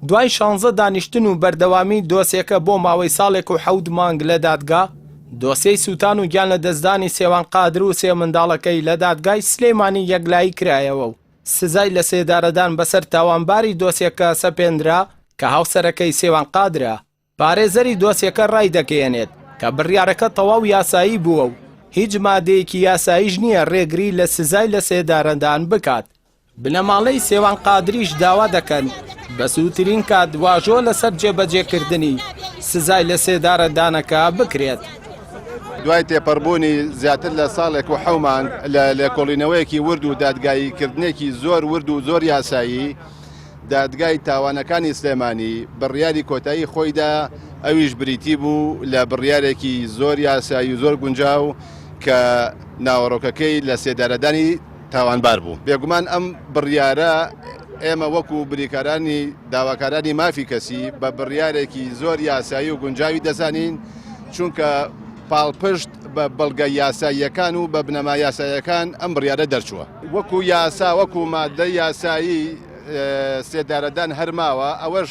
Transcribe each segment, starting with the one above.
دوای شانزە دانیشتن و بەردەوامی دۆسیەکە بۆ ماوەی ساڵێک و حەوت مانگ لە دادگا، دۆسیەی سووتان و گیانلەدەستدانی سێوان قادر و سێ منداڵەکەی لە دادگای سلێمانی یەکلایی کرایەوە و سزای لەسێدارەدان بەسەر تاوانباری دۆسیەکە سەپێنرا کە هاوسەرەکەی سێوان قادرە. پارێزەری دۆسیەکە ڕایدەگەیەنێت کە بڕیارەکە تەواو یاسایی بووە و هیچ مادەیەکی یاساییش نییە ڕێگری لە سزای لەسێدارەدان بکات. بنەماڵەی سێوان قادریش داوا دەکەن بە زووترین کات واژۆ لەسەر جێبەجێکردنی سزای لەسێدارەدانەکە بکرێت. دوای تێپەڕبوونی زیاتر لە ساڵێک و حەو مانگ لە لێکۆڵینەوەیەکی ورد و دادگاییکردنێکی زۆر ورد و زۆر یاسایی، دادگای تاوانەکانی سلێمانی بڕیاری کۆتایی خۆی دا، ئەویش بریتی بوو لە بڕیارێکی زۆر یاسایی و زۆر گونجاو کە ناوەڕۆکەکەی لە سێدارەدانی تاوانبار بوو. بێگومان ئەم بڕیارە ئێمە وەکو بریکارانی داواکارانی مافی کەسی بە بڕیارێکی زۆر یاسایی و گونجاوی دەزانین، چونکە پاڵپشت بە بەڵگە یاساییەکان و بە بنەما یاساییەکان ئەم بڕیارە دەرچووە. وەکو یاسا، وەکو مادەی یاسایی سێدارەدان هەر ماوە، ئەوەش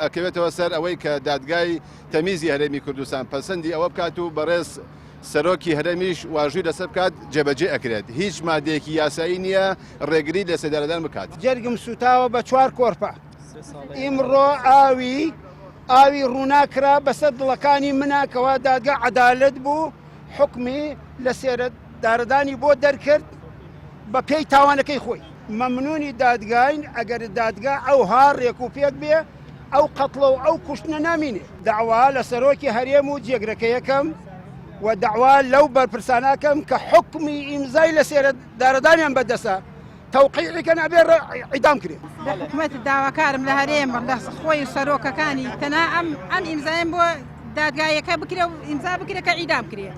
ئەکەوێتەوە سەر ئەوەی کە دادگای تەمیزی هەرێمی کوردستان پەسەندی ئەوە بکات و بەڕێز سەرۆکی هەرێمیش واژووی لەسەر بکات جێبەجێ ئەکرێت، هیچ مادەیەکی یاسایی نییە ڕێگری لە سێدارەدان بکات. جەرگم سوتاوە بە چوار کۆرپە ئیمڕۆ ئاوی ئاوی ڕووناکرا بەسەر دڵەکانی منا کەوا دادگا عەدالەت بوو حوکمی لە سێرە دارەدانی بۆ دەرکرد بە پێی تاوانەکەی خۆی مەمنونی دادگاین ئەگەر دادگا ئەوها ڕێک و پێک بێ ئەو قەتڵە و ئەو کوشتنە نامینێ داوا لە سەرۆکی هەرێم و جێگرەکەیەکەم و داوا لەو بەرپرسانەکەم کە حکمی ئیمزای لە سێرە دارەدانیان بەدەسە تەوقیعی کەن ئەبێ عیدام کرێ. لە حکومەت داواکارم لە هەرێم لە خۆی و سەرۆکەکانی تەنها ئەم ئەم ئیمزایم بۆ دادگایەکە بکرێ و ئیمزا بکرێ کە عیدام کرێ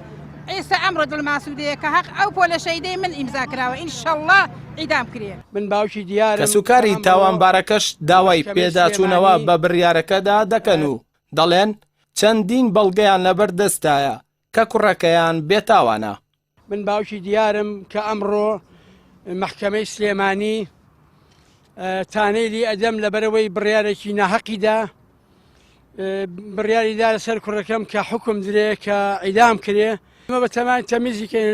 ئێستا ئەمڕۆ دڵماسوودەیە کە هەق ئەو پۆلە شەیدەی من ئیمزا کراوە ئینشەڵڵا عیدام کرێ. من باوکی دیارم کەسوکاری تاوانبارەکەش داوای پێداچوونەوە بە بڕیارەکەدا دەکەن و دەڵێن، چەندین بەڵگەیان لەبەردەستدایە کە کوڕەکەیان بێتاوانە. من باوکی دیارم کە ئەمڕۆ مەحکەمەی سلێمانی تانەی لی ئەدەم لەبەرەوەی بڕیارێکی ناهەقی دا بڕیاری دا لەسەر کوڕەکەم کە حکم درێ کە عیدام کرێ ئمە بە تەمان تەمیزی کەین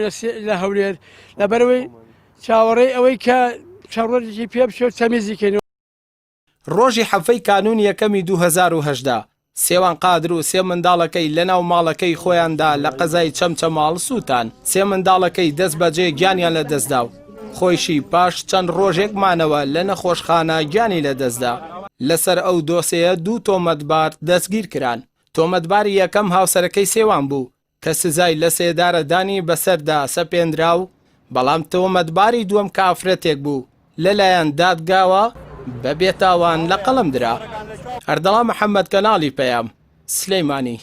لە هەولێر لەبەرەوەی چاوەڕێی ئەوەی کە چەند ڕۆژێکی پێ بچێت تەمیزی کەین. ڕۆژی حەڤەی کانوونی یەکەمی 2018، سێوان قادر و سێ منداڵەکەی لەناو ماڵەکەی خۆیاندا لە قەزای چەمچەماڵ سووتان، سێ منداڵەکەی دەستبەجێ گیانیان لەدەستدا و خۆیشی پاش چەند ڕۆژێک مانەوە لە نەخۆشخانە گیانی لەدەستدا. لەسەر ئەو دۆسێیە دوو تۆمەتبار دەستگیرکران، تۆمەتباری یەکەم هاوسەرەکەی سێوان بوو کە سزای لەسێدارەدانی بەسەردا سەپێنرا و بەڵام تۆمەتباری دووەم کە ئافرەتێک بوو لەلایەن دادگاوە بە بێتاوان لەقەڵەم درا. ئەردەڵان محەمەد کەناڵی پەیام، سلیمانی.